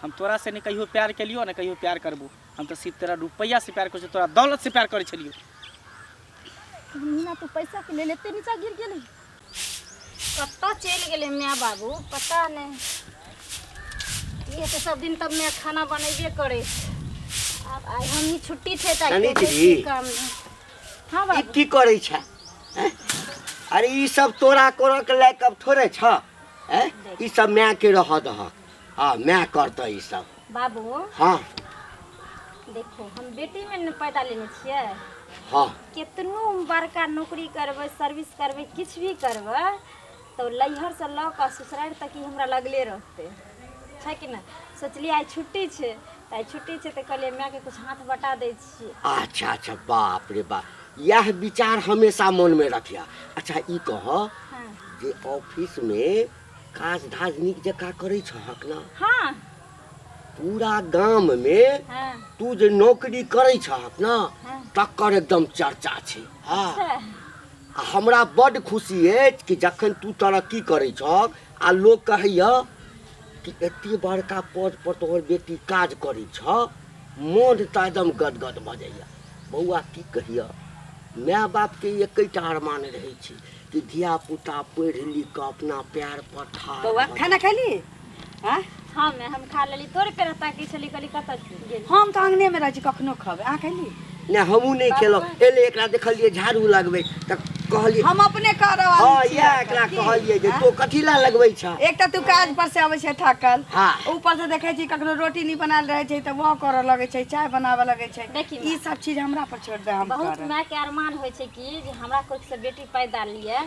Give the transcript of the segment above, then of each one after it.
हम तोरा से नहि कहियो प्यार केलियो ने कहियो प्यार करबो। हम तऽ सिर्फ तोरा रुपैआ से प्यार करै छियौ, तोरा दौलत से प्यार करै छलियौ। मीना तू पैसा के लेल एते नीचा गिर गेली। कतऽ चलि गेलै माय बाबू पता नहि। ई तऽ सब दिन तब माय खाना बनेबे करै छै। आब आइ हमही छुट्टी छै तऽ आइ सनी कोइ जी। काम नहि। हँ ई बाबू। की करै छै हैं? अरे ई सब तोरा करऽ के लायक अब थोड़े छ हैं? ई सब माय के रहऽ दहक। हँ माय करतै ई सब। बाबू। हँ। देखो हम बेटी में न पैदा लेने छियै। हँ। केतनो हम बड़का नौकरी करबै, सर्विस करबै, किछु भी करबै तऽ लैहरसँ लऽ कऽ ससुरारि तक ई हमरा लगले रहतै, छै कि नहि? सोचलियै आइ छुट्टी छै तऽ आइ छुट्टी छै तऽ कहलियै मायके किछु हाथ बटा दै छियै। अच्छा अच्छा, बाप रे बाप, इएह विचार हमेशा मनमे रखिह। अच्छा ई कह जे ऑफिसमे काज धाज नीक जकाँ करै छहक ने? हँ। पूरा गाममे तू जे नौकरी करै छहक ने तकर एकदम चर्चा छै। हँ। अच्छा। आ हमरा बड्ड खुशी अछि कि जखन तू तरक्की करै छहक आ लोक कहैया कि एते बड़का पद पर तोहर बेटी काज करै छह, मोन तऽ एकदम गदगद भऽ जाइया। बौआ की कहिया, माय बापके एकेटा अरमान रहै छै कि धिया पुता पढ़ि लिख कऽ अपना पैर पर ठाढ़ बौआ भऽ खाना जाय। खैली? आँय? हँ माय, हम खा लेली। तोरे पेड़ ताकै छली, कहली कतऽ गेली। हम तऽ अङ्गनेमे रहै छी, कखनो खबै। अहाँ खैली? नहि, हमहूँ नहि खेलहुँ। एलै एकरा देखलियै झाड़ू लगबै तऽ कहलियै हम अपने करऽ वाली हँ छी इएह एकर, एकरा की? कहलियै जे आँय? तू कथी लए लगबै छह। एक तऽ तू काज पर से अबै छै थाकल, हँ। ऊपर से देखै छी कखनो रोटी नहि बनायल रहै छै तऽ वह करऽ लगै छै, चाय बनाबऽ लगै छै। देखी ई सब चीज हमरा पर छोड़ि दे, हम बहुत करब। मायके अरमान होइ छै कि जे हमरा कोखिसँ बेटी पैदा लिए,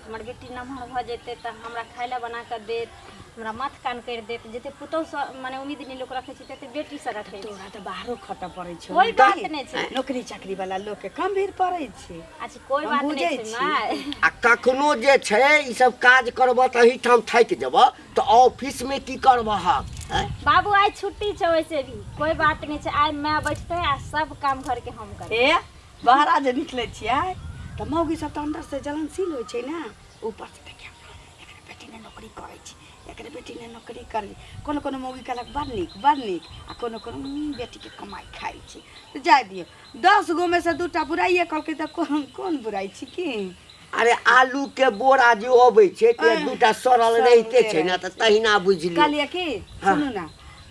हमर बेटी नमहर भऽ जेतै तऽ हमरा खाय लए बना कऽ देत, हमरा माथ कान करि देत। जते पुतोहुसँ मने उम्मीद नहि लोक रखै छै तते बेटीसँ रखै छै। तोरा तऽ बाहरो खटऽ पड़ै छौ कोइ ने, बात की? नहि छै। नौकरी चाकरी वाला लोकके कम भीड़ पड़ै छै। अच्छा कोइ हम बात नहि बुझै छै छी। माय। आ कखनो जे छै ई सब काज करबह तऽ एहिठाम थाकि जेबह तऽ ऑफिसमे की करबह? आँय? बाबू आइ छुट्टी छै, वैसे भी कोइ बात नहि छै। आइ माय बैठतै आ सब काम घरके हम करबै। ए बहरा जे निकलै छियै तऽ मौगी सब तऽ अन्दरसँ जलनशील होइ छै ने। ऊपरसँ देखियौ एकरे बेटी ने नौकरी करै छै, एकरे बेटी ने नौकरी करै। कोनो कोनो मौगी कहलक बड़ नीक बड़ नीक, आ कोनो कोनो बेटीके कमाइ खाइ छै। तऽ जाय दियौ, 10 गोमे से 2टा बुराइए कहलकै तऽ कोन कोन बुराइ छै की? अरे आलू के बोरा जे अबै छै तऽ आह, दूटा सड़ल रहिते सड़ले छै ने, रहै तऽ छै। तहिना बुझि लियौ। कहलियै कि हँ। सुनू ने,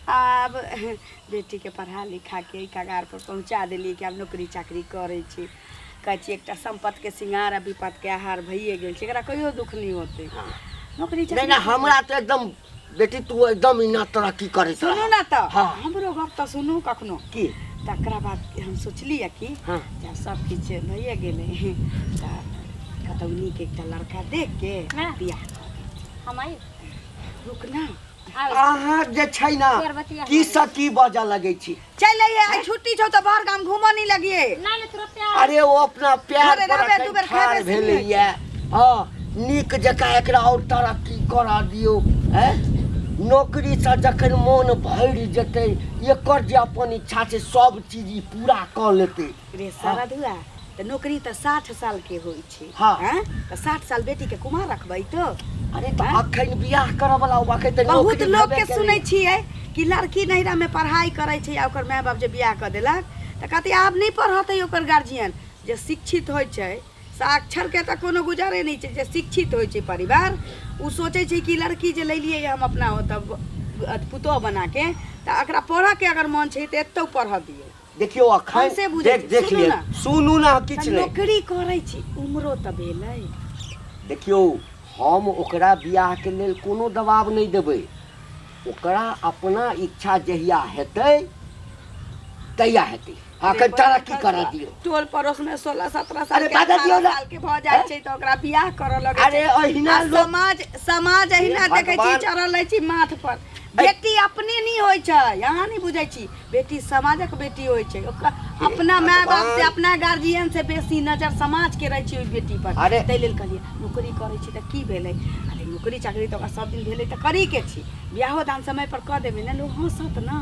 आब बेटीके पढ़ा लिखा के एहि कगार पर पहुँचा देलियै कि आब नौकरी चाकरी करै छै। कहै छियै एकटा सम्पत्तिके श्रृंगार आ विपत्तिके आहार भइए गेल छै, एकरा कहियो दुःख नहि होतै। नौकरी नहि चाकरी नहि, हमरा तऽ एकदम बेटी तू एकदम इना तरक्की करैत सुनू रह। ने तऽ हँ। हमरो गप तऽ सुनू कखनो। की? तकरा बाद हम सोचलियै कि हँ। जब सब किछु भइए गेलै तऽ कतौ नीक एकटा लड़का देख के हँ। बियाह कऽ दै। हम आई रुक ना, आबै छी। अहाँ जे छै ने तोहर बतिया की हमरा से की बजऽ लगै छी। चलि अइहे, आइ छुट्टी छौ तऽ बाहर गाम घूमऽ नहि लगिहे। नहि नहि, तुरते आबै। अरे ओ अपना पैर घरे पर रहबे, अखन दू बेर ठाढ़ खेबे से नहि होइ भेलैया। हँ, नीक जकाँ एकरा आओर तरक्की करऽ दियौ। आँय, नौकरीसँ जखन मोन भरि जेतै, एकर जे अपन इच्छा छै सब चीज ई पूरा कऽ लेतै। रे सारा धुआ, तऽ नौकरी तऽ 60 साल के होइ छै। हँ। आँय? तऽ 60 साल बेटी के कुमार रखबै तो? अरे तऽ आँय? अखन बियाह करऽ वाला ओ अखन तऽ बहुत नौकरी लोक भेबे के केलैया। सुनै छियै कि लड़की नैहरा में पढ़ाई करै छै आ ओकर माय बाप जे बियाह कऽ देलक तऽ कहतै आब नहि पढ़तै ओकर गार्जियन। जे शिक्षित होइ छै, साक्षर के तऽ कोनो गुजारे नहि छै। जे शिक्षित होइ छै परिवार, ओ सोचै छै कि लड़की जे लेलियै हम अपना ओतऽ पुतोह बना के, तऽ एकरा पढ़ऽ के अगर मन छै तऽ एतौ पढ़ऽ दियौ। देखियौ अखन हम से बुझै देख छी। देख सुनू लिअ ने। सुनू ने, तऽ किछु नहि। नौकरी करै छी, उमरो तऽ भेलै। देखियौ हम ओकरा बियाहके लेल कोनो दबाव नहि देबै। ओकरा अपना इच्छा जहिया हेतै तहिया हेतै। अखन तरक्की करऽ दियौ। टोल पड़ोस में 16-17 साल अरे के बाजऽ दियौ 18 ने। साल के भऽ जाइ छै तऽ ओकरा बियाह करऽ लगै अरे छै। अहिना आ लोक समाज समाज अहिना हे देखै छी भगवान। चढ़ल रहै छी माथ पर। बेटी अपने नहि होइ छै, अहाँ नहि बुझै छी। बेटी समाजक बेटी होइ छै। ओकर हे अपना माय बाप से भगवान। अपना गार्जियन से बेसी नजर समाज के रहै छै ओहि बेटी पर। अरे ताहि लेल कहलियै नौकरी करै छी तऽ की भेलै? अरे नौकरी चाकरी तऽ ओकरा सब दिन भेलै तऽ करी के छी। बियाहो दान समय पर कऽ देबै ने, लोक हँसत ने।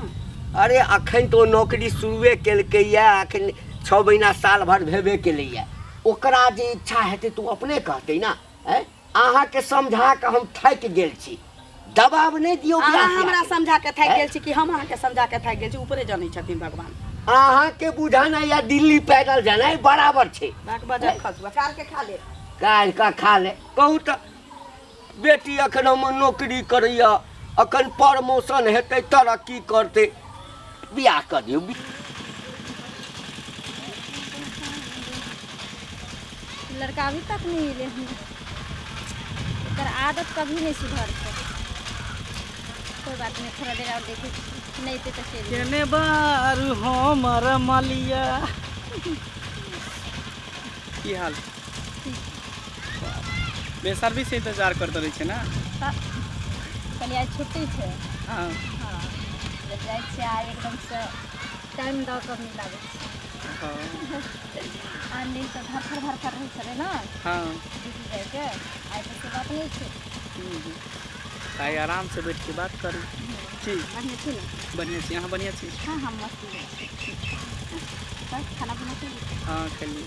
अरे अखन तऽ ओ नौकरी शुरुए केलकैया, अखन 6 महीना साल भर भेबे केलैया। ओकरा जे इच्छा हेतै तऽ ओ अपने कहतै ने। आँय, अहाँके समझा कऽ हम थाकि गेल छी। दबाव नहि दियौ अहाँ बियाह हमरा तियाहके। समझा के थाकि गेल छी कि हम अहाँके समझा के थाकि गेल छी ऊपरे जनै छथिन भगवान अहाँके बुझाना या दिल्ली पैदल जेनाइ बराबर छै बाक बजर खसुआ काल के खा ले काल्हि का खा ले कहू तऽ बेटी अखन हमर नौकरी करैया अखन प्रमोशन हेतै तरक्की करतै बियाह कऽ दियौ लड़का अभी तक नहीं मिले हैं एकर आदत कभी नहीं सुधरते कोई बात नहीं थोड़ा देर और देखे नहीं तो चल केने बारू हमर मलिया की हाल बेसर्बी से इंतजार करते रहै छै ने कहलियै आइ छुट्टी छै हाँ हँ जब जाइ छियै आइ एकदमसँ टाइम दऽ कऽ मिलाबै छियै हाँ आन दिन तऽ धरफड़ धरफड़ रहै छलै ने हाँ ड्यूटी जाइके आइ तऽ से बात नहि छै आइ आराम से बैठ के बात करू की बढ़िआँ छी ने बढ़िआँ छी अहाँ बढ़िआँ छी हँ हम मस्त छी बस खाना पीना खेली हाँ खेलिए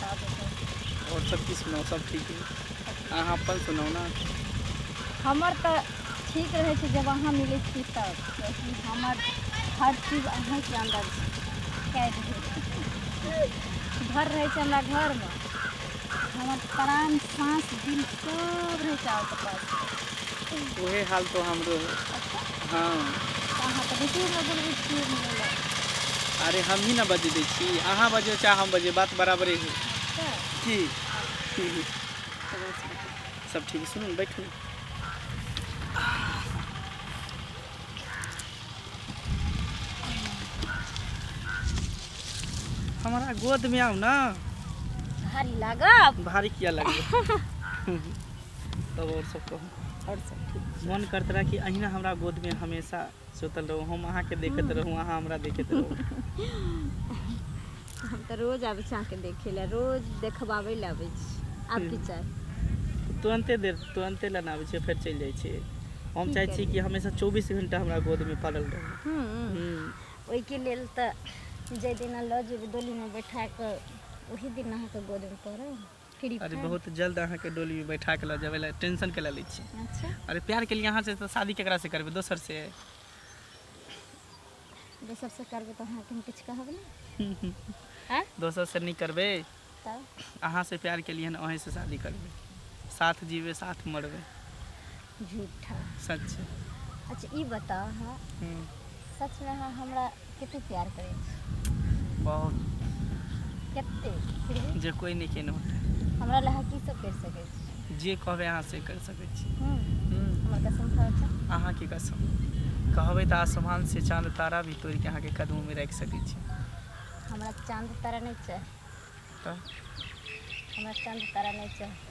तब और सब की सुनाउ सब ठीक है अहाँ अपन सुनाउ ने हमर तऽ ठीक रहै छै जब अहाँ मिलै छी तब कियाकि हमर हर चीज अहाँके अन्दर छै कैद भेल घर रहै छै हमरा घरमे हमर प्राण साँस दिल सब रहै छै अहाँके पास उहे हाल तो हमरो है अच्छा हाँ तऽ अहाँ तऽ बेसी हमरा बोलबै छियै मिलै लए अरे हम ही ना बजे दै छी अहाँ बजो चाहे हम बजे बात बराबरे है अच्छा की सब ठीक है सुनू ने बैठू हमारा गोद में आउ ना भारी लागब भारी किया लगे तब और सब कहू और सब ठीक मन करत रहा कि अहिना हमरा गोद में हमेशा सुतल रहू हम अहाँके देखैत रहू अहाँ हमरा देखैत रहू हम तऽ रोज आबै छी अहाँके देखै लए रोज देखबाबै लए आबै छी आब की चाही तुरन्ते देर तुरन्ते लेना आबै छै फेर चलि जाइ छियै हम की चाहै छी करियै? कि हमेशा 24 घंटा हमरा गोदमे पड़ल रहू ओहिके लेल तऽ जाहि दिना लऽ जेबै डोलीमे बैठा कऽ ओही दिन अहाँके गोदमे पड़ब फ्री अरे फायर। बहुत जल्द अहाँके डोलीमे बैठा के लऽ जेबै लए टेंशन के लए लै छी अच्छा अरे प्यार के लिए अहाँ से तऽ शादी केकरा से करबै दोसर से दोसर से करबै तऽ अहाँके हम किछु कहब ने आँय दोसर से नहि करबै तब अहाँ से प्यार के लिए अहीं से शादी करबै साथ जीवे साथ मरबै झूठा सच अच्छा ई बताउ अहाँ सचमे अहाँ हमरा कते प्यार करै छी बहुत कते फिर भी जे कोई नहि केने होतै हमरा लए अहाँ की सब करि सकै छी जे कहबै अहाँ से कर सकै छी हमर कसम खाउ तऽ अहाँके कसम कहबै तऽ आसमान से चाँद तारा भी तोड़ि के अहाँके कदमोमे राखि सकै छी हमरा चाँद तारा नहि चाही तऽ हमरा चाँद तारा नहीं चाहिए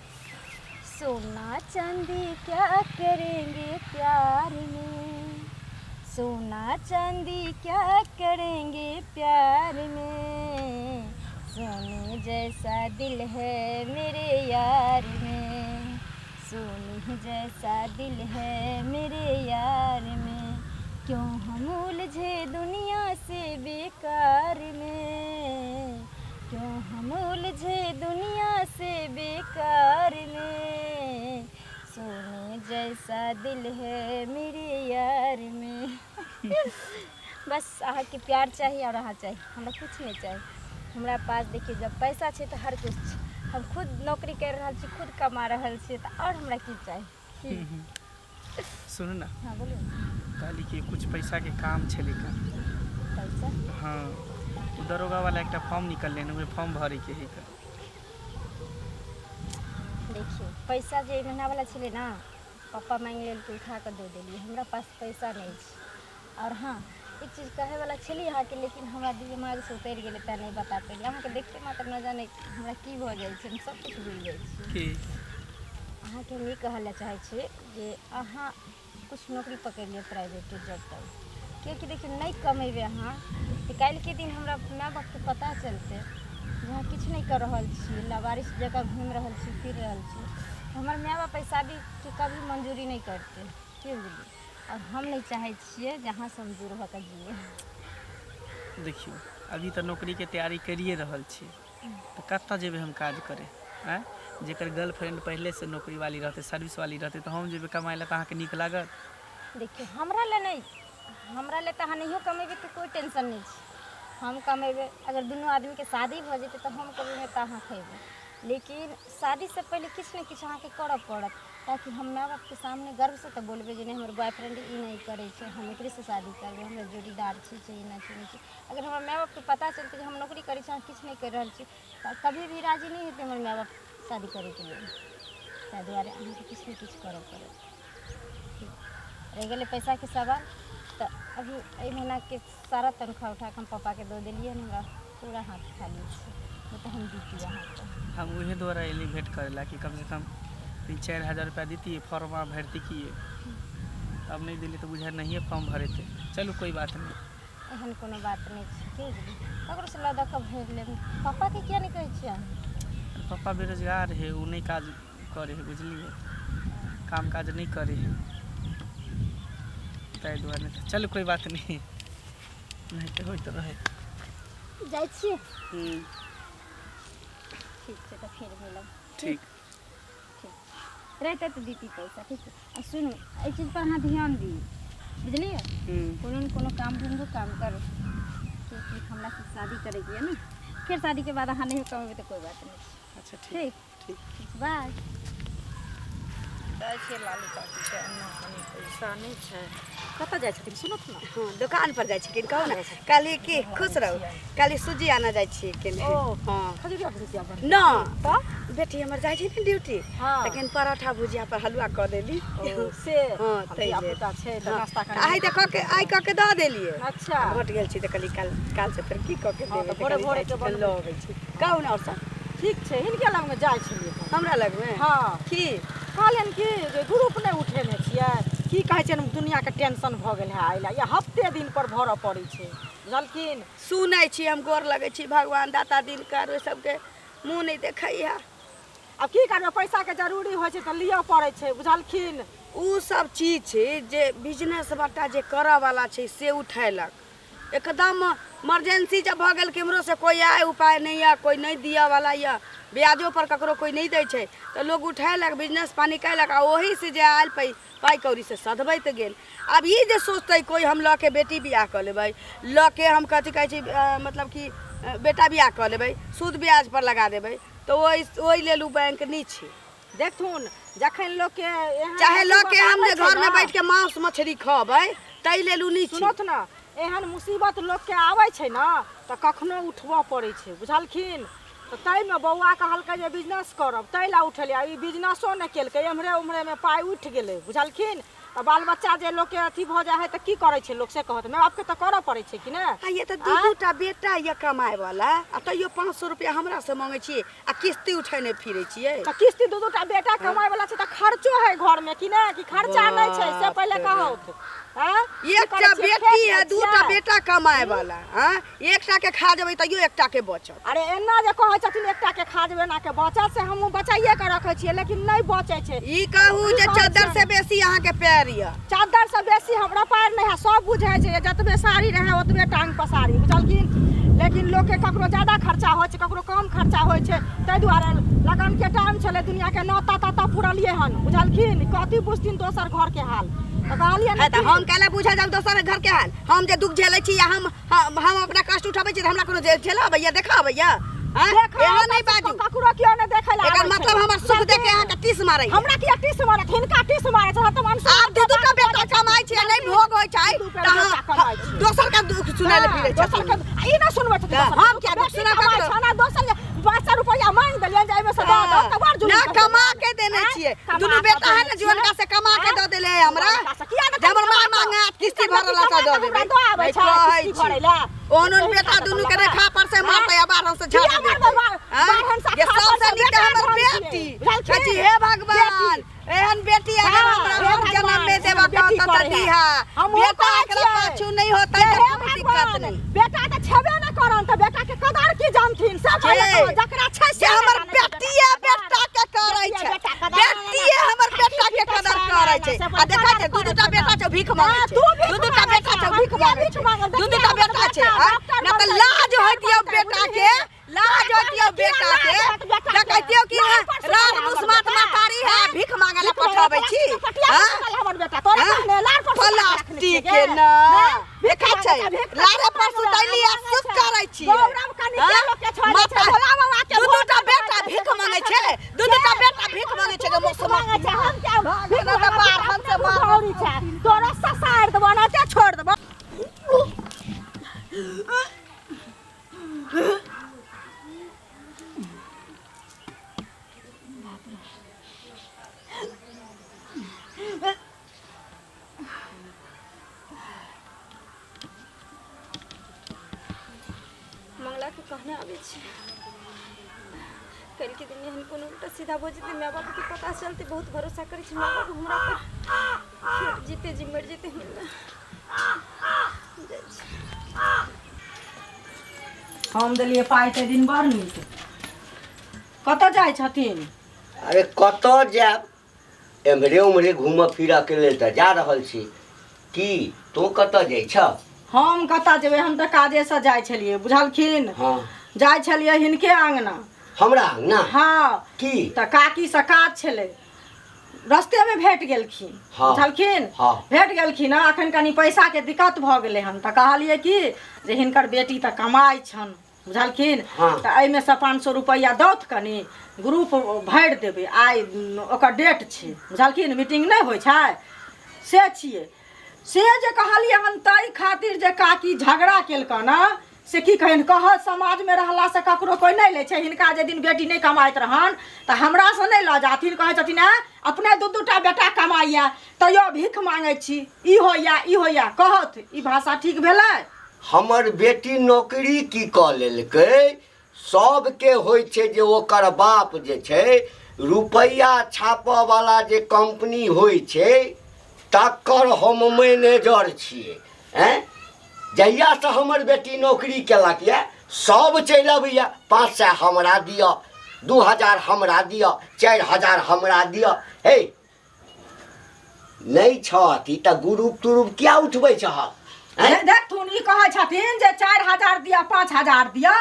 सोना चांदी क्या करेंगे प्यार में सोना चांदी क्या करेंगे प्यार में सोने जैसा दिल है मेरे यार में सोने जैसा दिल है मेरे यार में क्यों हम उलझे दुनिया से बेकार में क्यों हम उलझे दुनिया से बेकार में सोने जैसा दिल है मेरे यार में बस अहाँके प्यार चाही आओर अहाँ चाही हमरा किछु नहि चाही हमरा पास देखियौ जब पैसा छै तऽ हर किछु छै हम खुद नौकरी करि रहल छी खुद कमा रहल छी तऽ आओर हमरा की चाही की सुनू ने हँ बोलू कहली कि कुछ पैसाके काम छलै का पैसा हाँ ओ दरोगा वाला एकटा फॉर्म निकललै हन ओहिमे फॉर्म भरैके हइ का देखियौ पैसा जे महीनावला छलै ने पप्पा माँगि लेलकै उठा कऽ दऽ देलियै हमरा पास पैसा नहि छै आओर हँ एक चीज कहैवला छलियै अहाँके लेकिन हमरा दिमागसँ उतरि गेलै तेँ नहि बता पेलियै अहाँके देखिते मात्र नहि जाने हमरा की भऽ जाइ छै हम सभकिछु भूलि जाइ छियै की अहाँके हम ई कहै लए चाहै छी जे अहाँ किछु नौकरी पकड़ि लिअ प्राइवेटे जॉब तॉब किएकि देखियौ नहि कमेबै अहाँ तऽ काल्हिके दिन हमरा माय बापके पता चलतै जे अहाँ किछु नहि कऽ रहल छी लावारिस जकाँ घूमि रहल छी फिर रहल छी हमर माय बाप एहि शादीके कभी मंजूरी नहि करतै की बुझलियै आओर हम नहि चाहै छियै जे अहाँसँ हम दूर भऽ कऽ जियै देखियौ अभी तऽ नौकरीके तैयारी करिए रहल छी तऽ कतऽ जेबै हम काज करे आँय जेकर गर्लफ्रेंड पहिले से नौकरी वाली रहतै, सर्विस वाली रहतै, तऽ हम जेबै कमाइ लए तऽ अहाँके नीक लागत? देखियौ, हमरा लए नहि, हमरा लए तऽ अहाँ नहियो कमेबै तऽ कोइ टेंशन नहि छै। हम कमेबै, अगर दुनू आदमीके शादी भऽ जेतै तऽ हम कमेबै तऽ अहाँ खयबै। लेकिन शादीसँ पहिले किछु ने किछु अहाँके करऽ पड़त, ताकि हम माय बापके सामने गर्वसँ तऽ बोलबै जे नहि, हमर बॉयफ्रेंड ई नहि करै छै, हम एकरेसँ शादी करबै, हमरा जोड़ीदार छै, छै एना छै, नहि छै। अगर हमर माय बापके पता चलतै जे हम नौकरी करै छी, अहाँ किछु नहि करि रहल छी, तऽ कभी भी राजी नहि हेतै हमर माय बाप शादी करैके लेल। ताहि दुआरे अहाँके किछु ने किछु करऽ पड़त। रहि गेलै पैसाके सवाल, तऽ अभी एहि महीनाके सारा तनख्वाह उठा कऽ हम पापाके दऽ देलियै हन। हमरा पूरा हाथ खाली छै, नहि तऽ हम दितियै अहाँके। हम उहे द्वारा एली भेंट करै ला कि कमसँ कम 3-4 हजार रुपया दितियै, फॉर्म भरती किए। अब नहि दिली तऽ बुझाइ नहिए फॉर्म भरेतै। चलू, कोइ बात नहि। एहन कोनो बात नहि छै, की बुझलियै? ककरोसँ लऽ दऽ कऽ भरि लेब। पापाके किया नहि कहै छियै अहाँ? पप्पा बेरोजगार है, ओ नहि काज करे है, बुझलियै? काम काज नहि करे है, ताहि दुआरे। चलू, कोइ बात नहीं, नहीं तऽ होइत रहै। जाइ छियै। ठीक छै, तऽ फेर मिलब। ठीक। रहितै तऽ दीती पैसा। ठीक छै। आ सुनू, एहि चीजपर अहाँ ध्यान दियौ, बुझलियै? कोनो ने कोनो काम ढूँढू, काम करू, क्योंकि हमरा से शादी करैके यऽ ने। फेर शादीके बाद अहाँ नहि कमेबै तऽ कोइ बात नहि छै। अच्छा, ठीक। ठीक। ठीक। बाय। जाइ छियै लालू काकीके एन्ना, कनि पैसा नहि छै। कतऽ जाइ छथिन, सुनत ने? हाँ, दुकान पर जाइ छी किन। कहू ने, कहली कि खुश रहू। कहली सूजी आना जाइ छी किन। ओ। हाँ। खजुरिया भुजिया बन न। तऽ बेटी हमर जाइ छै ने ड्यूटी, तखन पराठा भुजिया पर हलुआ कऽ देली। ओ, से हाँ, आब ताहि लेल। धियापुता छै तऽ हाँ, नाश्ता तऽ आइ कनि तऽ कऽ के, आइ कऽ के दऽ देलियै। घट गेल छी तऽ कहली काल काल से फेर की कऽ के हाँ, देबै। तऽ भोरे कहली भोरे जाइ छी के तऽ बनबै। लऽ अबै छी। कहू ने आओर सब। ठीक छै। हिनके लगमे जाइ छलियै हम। हमरा लगमे? हाँ। की? कहलियनि कि जे ग्रुप नहि उठेने छियै। की कहै छै, दुनिआँके टेंशन भऽ गेल है, एहि लए या हफ्ते दिन पर भरऽ पड़ै छै, बुझलखिन? सुनै छी हम, गोर लगै छी। भगवान दाता दिनकर ओहि सबके मुँह नहि देखैया। आब की करबै, पैसाके जरूरी होइ छै तऽ लिअ पड़ै छै, बुझलखिन? उ सब चीज छै जे बिजनेस बट्टा जे करऽवला छै से उठेलक। एकदम इमरजेंसी जब भऽ गेल, केम्हरो से कोइ आय उपाय नहि यऽ, कोइ नहि दिअ वाला यऽ, ब्याजो पर ककरो कोइ नहि दै छै, तऽ लोग उठेलक, बिजनेस पानी कयलक आ ओही से जे आयल पाइ कौड़ी से सधबैत गेल। आब ई जे सोचतै कोइ, हम लऽ के बेटी बियाह कऽ लेबै, लऽ के हम कथी कहै छै, मतलब कि बेटा बियाह कऽ लेबै, सूद ब्याज पर लगा देबै, तऽ ओहि ओहि लेल उ बैंक नहि छै। देखथुन, जखन लोकके एहन चाहे लऽ के मुसीबत हम आबै जे छै घरमे ने, बैठ के मांस मछली खबै, ताहि लेल उ नहि छै। सुनथु ने, एहन मुसीबत लोकके आबै छै ने तऽ कखनो उठबऽ पड़ै छै, बुझलखिन? तऽ ताहिमे बौआ कहलकै जे बिजनेस करब, ताहि लए उठेलियै। आ ई बिजनेसो नहि केलकै, एम्हरे ओम्हरेमे पाइ उठि गेलै, बुझलखिन? तऽ बाल बच्चा जे लोकके अथी भऽ जाइ हइ तऽ की करै छै लोक, से कहत? माय बापके तऽ करऽ पड़ै छै कि नहि? आ ये तऽ दू दू टा बेटा यऽ कमाए वाला, आ तैयो 500 रुपया हमरा से मांगै छियै आ किस्ती उठेने फिरै छियै। तऽ किस्ती, दू दू टा बेटा कमाए वाला छै तऽ खर्चो है घरमे कि नहि? कि खर्चा नहि छै, से पहिले कहत? आँय? की एकटा करै छियै? बेटी फेक है, दै दूटा छियै? बेटा कमाए वाला। हाँ, एकटा के खा जेबै तैयो एकटा के बचत। अरे, एना जे कहै छथिन एकटा के खा जेबै, एना के बचत, से हमहूँ बचाइए के रखै छियै, लेकिन नहि बचै छै। ई कहू की जे कहै चद्दर छियै? से बेसी अहाँके पैर यऽ। चादर से बेसी हमरा पार नहि है। सब बुझै छै जे जतबे साड़ी रहै ओतबे टांग पसारी, बुझलखिन? लेकिन लोकके ककरो ज्यादा खर्चा होइ छै, ककरो कम खर्चा होइ छै। ताहि दुआरे लगनके टाइम छलै, दुनिआँके नौता ताता पुरलियै हन, बुझलखिन? कथी बुझथिन दोसर घरके हाल? तऽ कहलियै है ने तऽ कि हम कैला बुझऽ जाउ दोसर घर के हाल? हम जे दुख झेलै छी या हम हम हम अपना कष्ट उठाबै छी तऽ हमरा कोनो झेलऽ अबैया, देखऽ अबैया? हाँ? देखऽ एहन नहि अबै छै, बाजू। ककरो केओ नहि देखै लए एकर आबै छै। मतलब हमर सुख देख के अहाँके टीस मारैया। हमरा किया टीस मारत? हिनका टीस मारै छै तऽ मनसुख। आब दू दूटा बेटा कमाइ छै आ नहि भोग होइ छै दू तऽ बेटा कमाइ छै। दोसर के दुख सुनै लए फिरै दोसर छथिन। के आ ई नहि सुनबै छथिन तऽ दोसर के। हम किया दुख बेटी सुनाब कमाइ ककरो? छै ने, दोसर जे 500 रुपैआ मांगि देलियनि जे एहिमे से दऽ दऽ तऽ बड़ जुलूम ना कऽ कमा देलियनि। के देने आँय? छियै। कमा दुनू कऽ बेटा है देने ने, जुअनका से कमा के आँय? दऽ देले है हमरा। जुअनका से किया नहि जे हमर माय कमा कऽ? मांगे किस्ती हिनकर भरल बेटी तऽ दऽ कमा कऽ देबै। हमरा दऽ आबै नहि छै कहै किस्ती छी। भरै लए। ओहन ओहन बेटा दुनू के रेखा पर से मारतै आ बारहन से झाड़ किया देतै। मारबै आँय? बारहन से जे खा पर सबसे से नीक बेटा हमर धन छियै। बेटी। बुझलखिन? कहै छी हे भगवान, एहन बेटी अगर हाँ, हमरा हे हम जन्म भगवान, में देबऽ एहन बेटी कहत तऽ करै है। दीहा। हमहूँ बेटा कहै एकरा छियै। पाछू नहि होतै जे तऽ हे कोनो दिक्कत भगवान, नहि। बेटा तऽ छेबे नहि करन तऽ बेटा के कदर की जानथिन, से पहिले जे कहू, जकरा छै से जे हमर नहि जानै छै बेटिए बेटा बेटा के करै बेटिए छै, बेटा कदर बेटिए हमर बेटा के कदर करै छै। आ देखै छै, दू दूटा बेटा छै, भीख मांगै छै। तू भीख दू दूटा मांगै बेटा छै, छै, हम भीख किया मांगै भीख छै। मांगल? दू देखिए दूटा हमर बेटा छै, बेटा आँय? डॉक्टर नहि तऽ बनतै, लाज होइतियौ बनतै, बेटा के, बुझलियै? लाज होइतियौ किया बेटा के। लाज होयत बेटा के? देखैतियौ कि है रात मुसमात मातारी है भीख मांगे ला पठाबै छी। पटिया हमर बेटा तोरा कहने लार पर प्लास्टिक के ना देखै छै लारे पर सुतैली आ सुख करै छी। गौरव कनि के लोक के छोड़ै छै भोला बाबा के दू दूटा बेटा भीख मांगे छै, दू दूटा बेटा भीख मांगे छै। मुसमा मांगे छै हम के भीख मांगे बाहर से मार छै तोरा ससार देबो ना ते छोड़ देबो। मंगला के कहने आबै छी काल्हि के दिन एहन कोनो उल्टा सीधा भऽ जेतै माय बापके पता चलतै। बहुत भरोसा करै छी माय बाप हमरा पर, फेर जीते जी मरि जेतै हमरा। जाइ छी। हम देलियै पाइ ताहि दिन बड़ नीक। कतऽ जाइ छथिन? अरे कतऽ जायब, एम्हरे उम्हरे घूमऽ फिरऽ के लेल तऽ जा रहल छी। की तू कतऽ जाइ छह? हम कतऽ जेबै, हम तऽ काजेसँ जाइ छलियै बुझलखिन। हाँ जाइ छलियै हिनके आङ्गना। हमरा आङ्गना? हाँ। की? तऽ काकीसँ काज छलै, रस्तेमे भेट गेलखिन। हाँ। बुझलखिन? हाँ। भेट गेलखिन। अखन कनि पैसाके दिक्कत भऽ गेलै हन तऽ कहलियै कि जे हिनकर बेटी तऽ कमाइ छनि बुझलखिन। हाँ। तऽ एहिमे सँ 500 रुपैआ दौथ कनि ग्रुप भरि देबै, आइ ओकर डेट छै बुझलखिन, मीटिंग नहि होइ छै से छियै। से जे कहलियै हन ताहि खातिर जे काकी झगड़ा केलकन से की कहन, कह समाजमे रहलासँ ककरो कोइ नहि लै छै। हिनका जे दिन बेटी नहि कमाइत रहन तऽ हमरासँ नहि लऽ जाथिन, कहै छथिन आँय अपने दू दूटा बेटा कमाइए तैयो भीख मांगै छी, ई होइए ई होइए। कहत ई भाषा ठीक भेलै? हमर बेटी नौकरी की कऽ लेलकै? सबके होइ छै जे ओकर बाप जे छै रुपैआ छापऽ वाला जे कंपनी होइ छै तकर हम मैनेजर छियै। आँय जहियासँ हमर बेटी नौकरी केलक यऽ सब चलि अबैए, 500 हमरा दिअ, 2000 हमरा दिअ, 4000 हमरा दिअ। हे नहि छह अथी तऽ ग्रुप तुरुप किया उठबै छह? देखथुन ई कहै छथिन जे 4000 दिअ 5000 दिअ,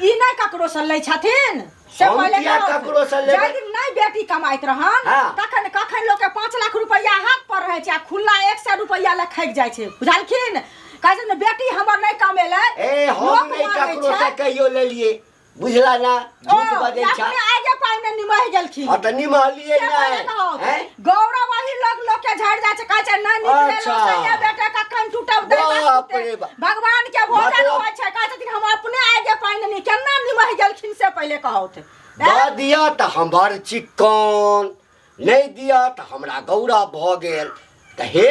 ई नहि ककरोसँ लै छथिन। से हम पहिले किया कहथुन। ककरोसँ लेबै? जाहि दिन नहि बेटी कमाइत रहन हाँ। तखन कखन लोकके 5 लाख रुपैआ हाथ पर रहै छै आ खुल्ला 100 रुपैआ लए खकि जाइ छै बुझलखिन। कहै छथिन बेटी हमर नहि कमेलै। ए हम लोक नहि मांगै ककरोसँ छै। कहियो लेलियै बुझला ना, ओ, झूठ बजै छह। अपने आगे पानि निमहि गेलखिन। हाँ तऽ निमहलियै से पहिले नहि। कहौ। हैं? गौरव वही लोग लोग के झाड़ जाइ छै, कहै छै नहि निकले अच्छा। से बेटा कखन टूटब दै बाप रे बाप। भगवान के भोजन मतलब- होइ छै। कहै छथिन हम अपने आगे पानि नहि केना निमहि गेलखिन से पहिले कहौ। दऽ दिअ तऽ हमर चिक्कन, नहि दिअ तऽ हमरा गौरव भऽ गेल। तऽ हे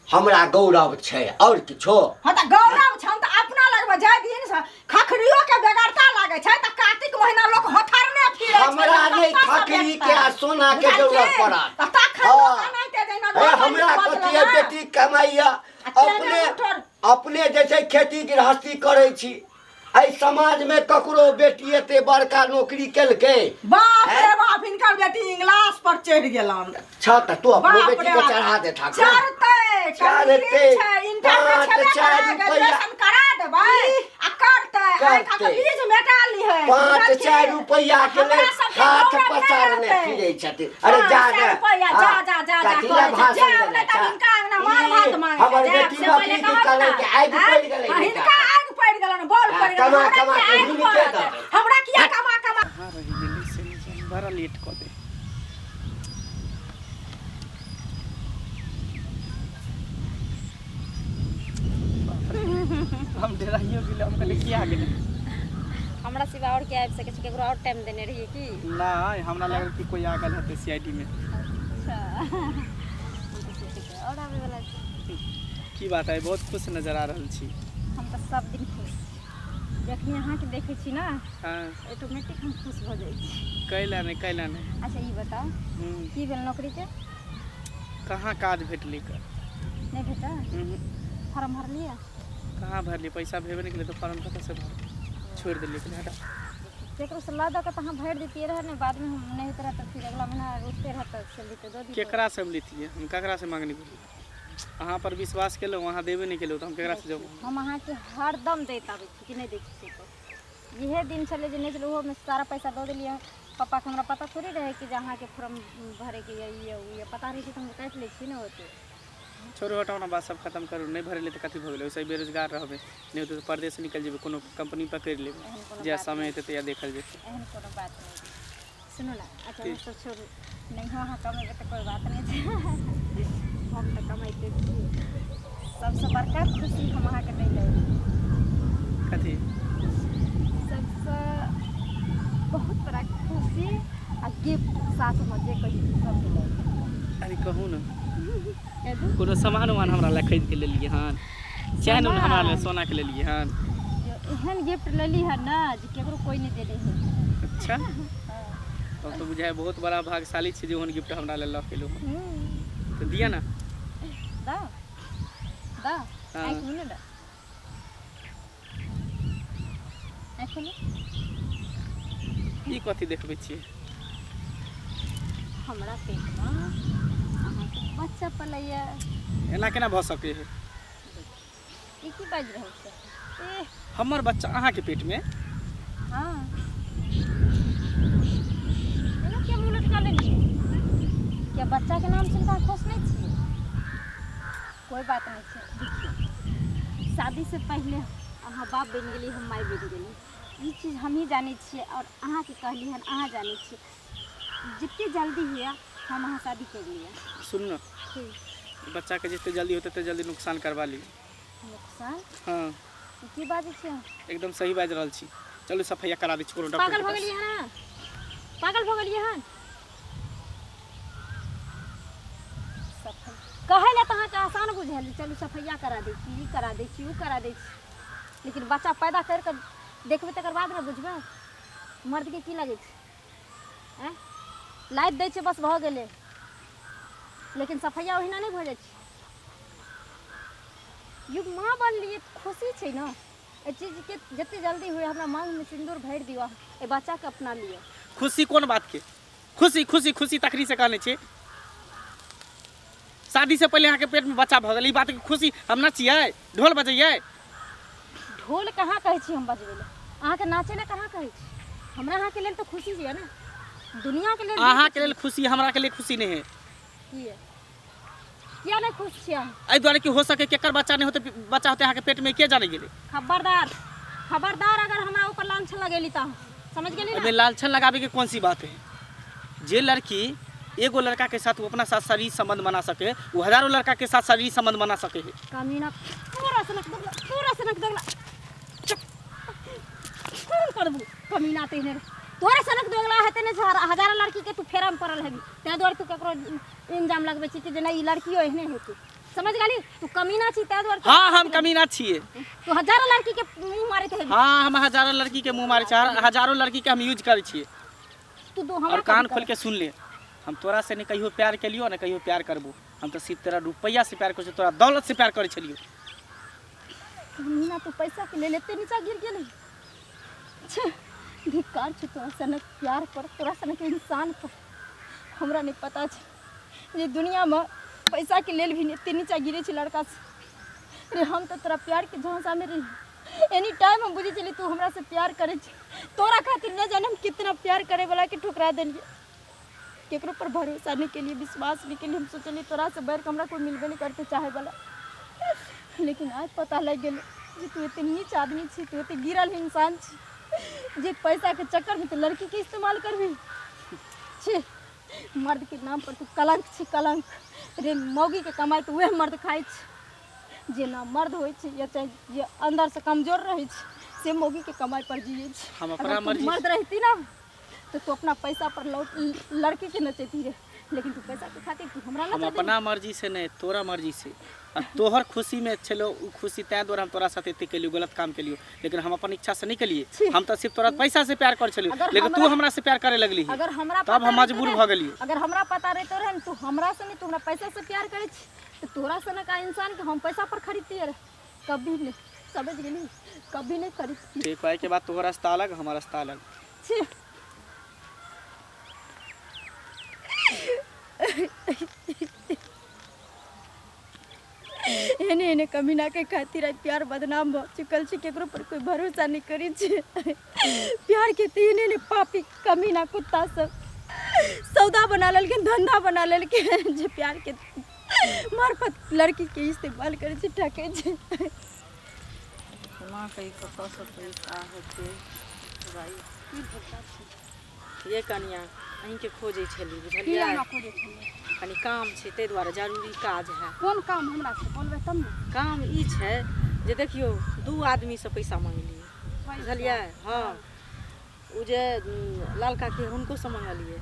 हमरा गौरव छै और किछो? हाँ तऽ गौरव छन तऽ अपना लगमे जाय दिन से खखरियो के बेगरता लागै छै तऽ कार्तिक महीना लोक होथरने फिरै छै। हमरा नहि कतऽ से खखरी भेटतै? के आ सोना के जरूरत पड़त। तऽ तखन हाँ। लोक अनाहिते जहिना हे घर हमरा बनि कथी है ना। बेटी कमाइया, आ तेने अपने उठल। अपने जे छै खेती गृहस्थी करै छी। एहि समाज में ककरो बेटी एते बड़का नौकरी केलकै? बाप रे बाप, हिनकर बेटी इंग्लिश पर चढ़ि गेलन। छ तऽ तू अपनो बाप बेटी रे के बाप। चढ़ा दे ठाकुर। चढ़तै, चढ़तै। छै, इंटर में पाँच छेबे चारि करै, रुपैआ। ग्रेजुएशन करा देबै आ करतै, आइ करतै। तक बीज मेटा लिहै। 5 4 रुपैआ के लेल हमरा सबके हाथ गौरव नहि पसारने रहतै। फिरै छथिन। अरे जा पाँच ने। चारि रुपैआ, जा, हाँ, जा, जा, जा, कथी लए करै छै। भाषण जाउ, देने नहि तऽ छह? हिनका अंगना मार भात ई, मांगे हमर जायब, बेटी से पहिले नौकरी की कहब करै ने। के आगि आँय? पड़ि गेलै आ हिनका। हिनका आगि पड़ि गेलनि, बॉल हाँ, पड़ि गेलनि। कमा हमरा कमा किया के आगि हिनके पड़त? दऽ दे। हमरा किया कमा कमा कहाँ रहि गेलै से नहि जानि, बड़ा लेट कऽ दे। हम डेराइयो गेलै, हम कहलियै किया गेलै? हमरा सिवा और के आबि सकै छै? केकरो और टाइम देने रहियै की? नहि, हमरा लागल कि कोइ आ गेल हेतै सीआईडी में। अच्छा, हम तऽ सोचै कि और आबै वाला छै। की बात है, बहुत खुश नजर आ रहल छी। हम तऽ सब दिन खुश, जखनी अहाँके देखै छी ना हाँ। ऑटोमेटिक हम खुश भऽ जाइ छी। कैला नहि, कैला नहि। अच्छा ई बताउ की भेल नौकरी के? कहाँ काज भेटलै कर? नहि भेटल? फॉर्म भरलियै? कहाँ भरलियै, पैसा भेबे नहि केलै तऽ फॉर्म कतऽसँ भरबै? छोड़ि देलियै, कहलियै हटा। केकरो से लऽ दऽ कऽ तऽ अहाँ भरि दैतियै रहए ने, बादमे हम नहि होइत रहए तऽ फिर अगला महीना उठते रहए तऽ सैलरी तऽ दऽ दितै। केकरा से हम लितियै? हम ककरा से मांगने गेलियै? अहाँ पर विश्वास केलहुँ, अहाँ देबे नहि केलहुँ तऽ हम केकरा से जाउ? हम अहाँके हरदम दैत आबै छी कि नहि दै छी से कहू? इहे दिन छलै जे नहि छलै, ओहोमे सारा पैसा दऽ देलियै। पप्पाके हमरा पता थोड़े रहै कि जे अहाँके फॉर्म भरैके यऽ ई यऽ ओ यऽ। पता रहै छै तऽ हम काटि लै छी ने ओते। छोड़ू, हटाउ ने, बात सब खतम करू। नहि भरेलै तऽ कथी भऽ गेलै? ओइसे बेरोजगार रहबै, नहि होतै तऽ परदेश निकलि जेबै, कोनो कंपनी पकड़ि लेबै। एहन कोनो जहिया बात समय नहि हेतै तहिया देखल जेतै। एहन कोनो बात नहि छै। सुनू ने, अच्छा। की? ओ सब छोड़ू, नहियो अहाँ कमेबै तऽ कोइ बात नहि छै, हम तऽ कमाइते छी। सबसँ बड़का खुशी हम अहाँके दै लए। कथी? सबसँ बहुत बड़ा खुशी आ गिफ्ट साथमे जे कहियौ सब दिलैब। अरे कहू ने, कोनो सामान उमान हमरा लए खरीद के लेलियै हन? चैन उन हमरा लए सोना के लेलियै हन? एहन गिफ्ट लेली हन ने जे केकरो कोइ नहि देने है। अच्छा, तब तऽ बुझाइ बहुत बड़ा भाग्यशाली छी जे ओहन गिफ्ट हमरा लए लऽ के एलहुँ हन। तऽ दिअ ने। दा दा। हाँ। आँखि मुनू ने, आँखि खोलू। ई कथी देखबै छियै? हमरा पेटमे अहाँके बच्चा पलैया। एना केना भऽ सकै है? ई की बाजि रहल छै? ए, हमर बच्चा अहाँके पेटमे? हाँ, एना किया मुँह लटका लेलियै? किया बच्चाके नाम सुनि कऽ अहाँ खुश नहि छियै? कोइ बात नहि छै। देखियौ, शादीसँ पहिले अहाँ बाप बनि गेली, हम माय बनि गेली, ई चीज हमही जानै छियै आओर अहाँके कहली हन, अहाँ जानै छियै। जते जल्दी हुए हम अहाँ शादी करि लिअ। सुनू ने, बच्चाके जते जल्दी होतै तते जल्दी नुकसान करबा ली। नुकसान? हाँ। ई की बाजै छियै अहाँ? एकदम सही बाजि रहल छी। चलू, सफैया करा दै छी कोनो डॉक्टर पागल के भऽ पास। गेलियै हन अहाँ? पागल भऽ गेलियै हन? सफै कहै लए तऽ अहाँके आसान बुझायल, चलू सफैया करा दै छी, ई करा दै छी, ओ करा दै छी, लेकिन बच्चा पैदा करि कऽ देखबै तकर बाद ने बुझबै। मर्दके की लगै छै? आँय, लादि दै छै, बस भऽ गेलै। लेकिन सफैया ओहिना नहि भऽ जाइ छै। युग माँ बनलियै तऽ खुशी छै ने एहि चीजके। जतेक जल्दी हुए हमरा माँगमे सिन्दूर भरि दिअ, एहि बच्चाके अपना लिअ। खुशी कोन बातके खुशी? खुशी खुशी तखनी से कहने छी, शादी से पहिले अहाँके पेटमे बच्चा भऽ गेल, ई बातके खुशी हम नचियै, ढोल बजैयै? ढोल कहाँ कहै छी हम बजबै लए? अहाँके नाचै लए कहाँ कहै छी? हमरा अहाँके लेल तऽ खुशी यऽ ने, दुनियाके लेल अहाँके लेल खुशी, हमराके लेल खुशी नहि है। किए? किया नहि खुश छियै अहाँ? एहि दुआरे कि हो सके केकर बच्चा नहि होते, बच्चा होते अहाँके पेटमे, के जाने गेलै। खबरदार, खबरदार, अगर हमरा ऊपर लांछन लगेली तऽ अहाँ समझ गेली एहिमे ने। लालछन लगाबे के कौन सी बात है? जे लड़की एगो लड़का के साथ वो अपना साथ शारीरिक संबंध बना सके, वो हजारों लड़का के साथ शारीरिक संबंध बना सके है। कमीना, तोरा सनक दोगला, तोरा सनक दोगला, चुप कोन करबू? कमीना तेहने रे। तोरा सनक दोगला हेतै ने हजारो लड़की के तू फेरा में पड़ल हेबी, ताहि दुआरे तू ककरो इंजाम लगबै छी कि जे नहि, ई लड़कियो एहने हेतै। समझ गेली? तू कमीना छी, ताहि दुआरे हाँ, हम कमीना छियै। तू हजारो लड़की के मुंह मारैत हेबी। हाँ, हम हजारों लड़की के मुंह मारै छी, हजारों लड़की के हम यूज करै छियै। तू दो हमरा और कान कभी खोल के सुन ले, हम तोरा से नहीं कहियो प्यार केलियो, ने कहियो प्यार करबो। हम तऽ सिर्फ तोरा रुपैआ से प्यार करै छियौ, तोरा दौलत से प्यार करै छलियौ। कमीना, तू पैसा के लेल एते नीचा गिर गेली? छे, धिक्कार छै तोरा सनक प्यार पर, तोरा सनक इंसान पर। हमरा नहि पता छै जे दुनियामे पैसा के लेल भी एते नीचा गिरे छै लड़का से। रे, हम तऽ तोरा प्यार के झांसा में रही, एनी टाइम हम बुझै छलियै तू हमरा से प्यार करै छै। तोरा खातिर न जाने हम कितना प्यार करे वाला के ठुकरा देलियै, केकरो पर भरोसा नहि केलियै, विश्वास नहि केलियै। हम सोचलियै तोरा से बढ़ि कऽ हमरा कोइ मिलबे नहि करतै चाहे वाला, लेकिन आइ पता लागि गेलै जे तू एते नीच आदमी छी, तू एते गिरल इंसान छी जे पैसाके चक्करमे तू लड़कीके इस्तेमाल करबही। छी, मर्दके नाम पर तू कलंक छी, कलंक। रे, मौगीके कमाइ तऽ उएह मर्द खाइ छै जे ना मर्द होइ छै या चाहे जे अन्दरसँ कमजोर रहै छै, से मौगीके कमाइ पर जियै छै। हम अगर अपना तू मर्जी मर्द रहिती ना तो तू अपना पैसा पर लौट लड़की के नचैती रे, लेकिन तू पैसा के खातिर तू हमरा हम नचा देली। अपना मर्जी से नहि, तोरा मर्जी से आ तोहर खुशीमे छलो ओ खुशी, ताहि दुआरे हम तोरा साथ एते केलियो, गलत काम केलियो, लेकिन हम अपन इच्छा से नहि केलिए। छी। हम तऽ सिर्फ तोरा पैसा से प्यार करै छलियो, अगर लेकिन तू हमरा से प्यार करे लगली। अगर हमरा तब पता हम रहितो मजबूर ने- भऽ गेलियै। अगर हमरा पता रहितो रहे ने तू हमरा से नहीं, तू हमरा पैसा से प्यार करै छी, तऽ तोरा सनक इंसान के हम पैसा पर खरीदतियै रहे? कभी नहीं। समझ गेली? कभी नहीं खरीदती। ठीक है, के बाद तोहर रास्ता अलग, हमर रास्ता अलग। छी। एहने एहने एहने कमीनाके खातिर आइ प्यार बदनाम भऽ चुकल छै। केकरो पर कोइ भरोसा नहि करै छै। प्यारके तऽ एहने एहने पापी कमीना कुत्ता सब सौदा बना लेलखिन, धंधा बना लेलखिन, जे प्यारके मार्फत लड़कीके इस्तेमाल करै छै, ठकै छै। केना कऽ कतऽसँ पैसा हेतै भाइ? ये कनिया, अहीँके खोजै छली। की? बुझलियै? हमरा खोजै छलियै? कनि काम छै, ताहि दुआरे जरूरी काज है। कोन काम हमरा से बोलबै तब ने। काम ई छै जे देखियौ, दू आदमीसँ पैसा मङ्गलियै, बुझलियै? हँ, ओ जे लाल काकी, हुनकोसँ मङ्गलियै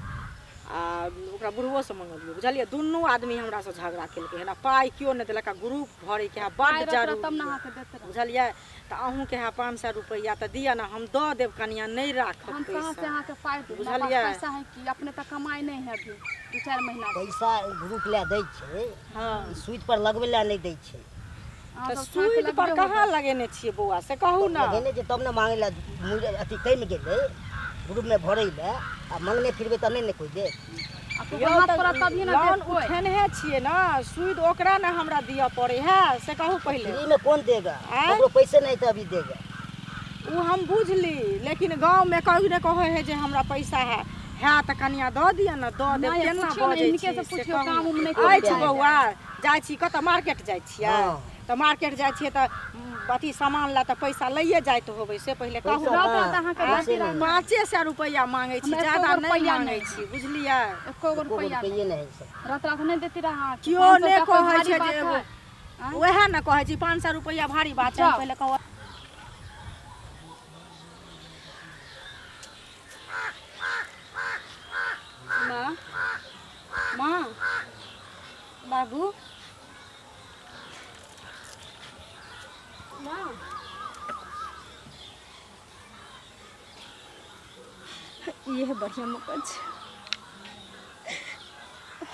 आ ओकरा बुढ़बोसँ मङ्गलियै, बुझलियै? दुनू आदमी हमरासँ झगड़ा केलकै हन आ पाइ केओ नहि देलक। आ ग्रुप भरैके है, पाइ बड्ड रहत जरूरी तब ने है। अहाँके देते रहत। बुझलियै? तऽ अहूँके है 500 रुपैआ, तऽ दिअ ने, हम दऽ देब कनिया, नहि राखब। हम कहाँ से पैसा अहाँके पाइ देब? हमरा पास बुझलियै? पैसा है कि? अपने तऽ कमाइ नहि है अभी 2-4 महीना से। पैसा ग्रुप लए दै छै। हँ। सूद पर लगबै लए नहि दै छै। अहाँ तऽ सब साथ सूद पर लगबे कहाँ होबै। लगेने छियै बौआ, से कहू ने। लगेने छै तब ने मांगे लए अथी कमि गेलै ग्रुपमे भरै लए, आ मंगने फिरबै तऽ नहि ने कोइ देत। आ यौ, हाथ तऽ पड़त तभिए ने लोन देत कोइ। उठेनहे छियै ने, सूद ओकरा ने हमरा दिअ पड़ै है, से कहू पहिले। फ्रीमे कौन देगा? आँय? ककरो पैसे नहीं तऽ अभी देगा। ओ हम बुझली, लेकिन गाँवमे कहू ने, कहै है जे हमरा पैसा है है तऽ कनिया दऽ दिअ ने, दऽ देब। नहि, केना पुछियौ ने, बजै हिनके छी से से पुछियौ, कहू। काम उम नहि अछि करै। बौआ, जाइ छी कतऽ? मार्केट जाइ छियै? हँ। तऽ मार्केट जाइ छियै तऽ अथी सामान लए तऽ पैसा लैए जाइत होबै, से पहिले कहू। पैसा रहत कहाँ? तऽ अहाँके पैसे देती नहि। रहत। 500 रुपैआ मांगै छी, हमरा एको ज्यादा गो नहि रुपैआ मांगै नहि। छी, बुझलियै? एको गो एको गो रुपैआ रुपैए नहि है सब। रहत रहत नहि देती रह अहाँके। केओ 500 नहि रुपैआ कोइ कहै भारी छै बात जे एगो है? आँय? उएह ने कहै छी, 500 रुपैआ भारी बात छै? जाउ। पहिले कहू। माँ, माँ, बाबू, माँ। इएह बढ़िआँ मौका छै।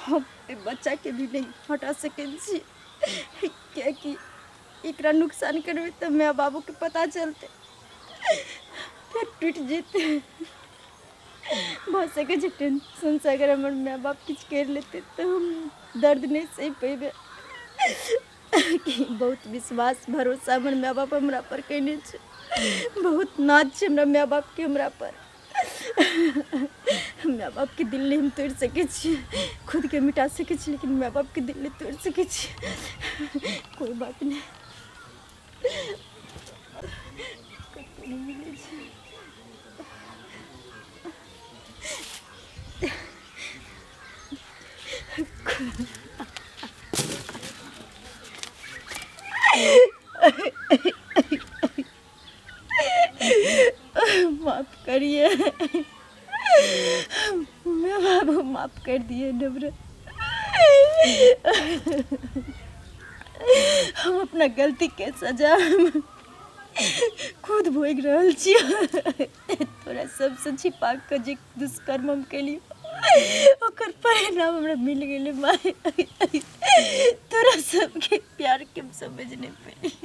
हम एहि बच्चाके भी नहि हटा सकै छी, कियाकि एकरा नुकसान करबै तऽ माय बाबूके पता चलतै, फेर टूटि जेतै। भऽ सकै छै टेंशनसँ अगर हमर माय बाप किछु करि लेतै तऽ हम दर्द नहि सहि पेबै, कि बहुत विश्वास भरोसा हमर माय बाप हमरा पर कयने छै। बहुत नाज छै हमरा माय बापके हमरा पर। माय बापके दिल नहि हम तोड़ि सकै छियै। खुदके मिटा सकै छी, लेकिन माय बापके दिल नहि तोड़ि सकै छियै। कोइ बात नहि, कतहु नहि मिलै छै। माफ करिए मैं बाबू, माफ कर दिए नम्र। हम अपना गलती के सजा हम खुद भोगि रहल छियै। तोरा सबसँ छिपा कऽ जे दुष्कर्म हम केलियै, ओकर परिणाम हमरा मिल गेलै। माय, तोरा सबके प्यारके हम समझ नहि पेली।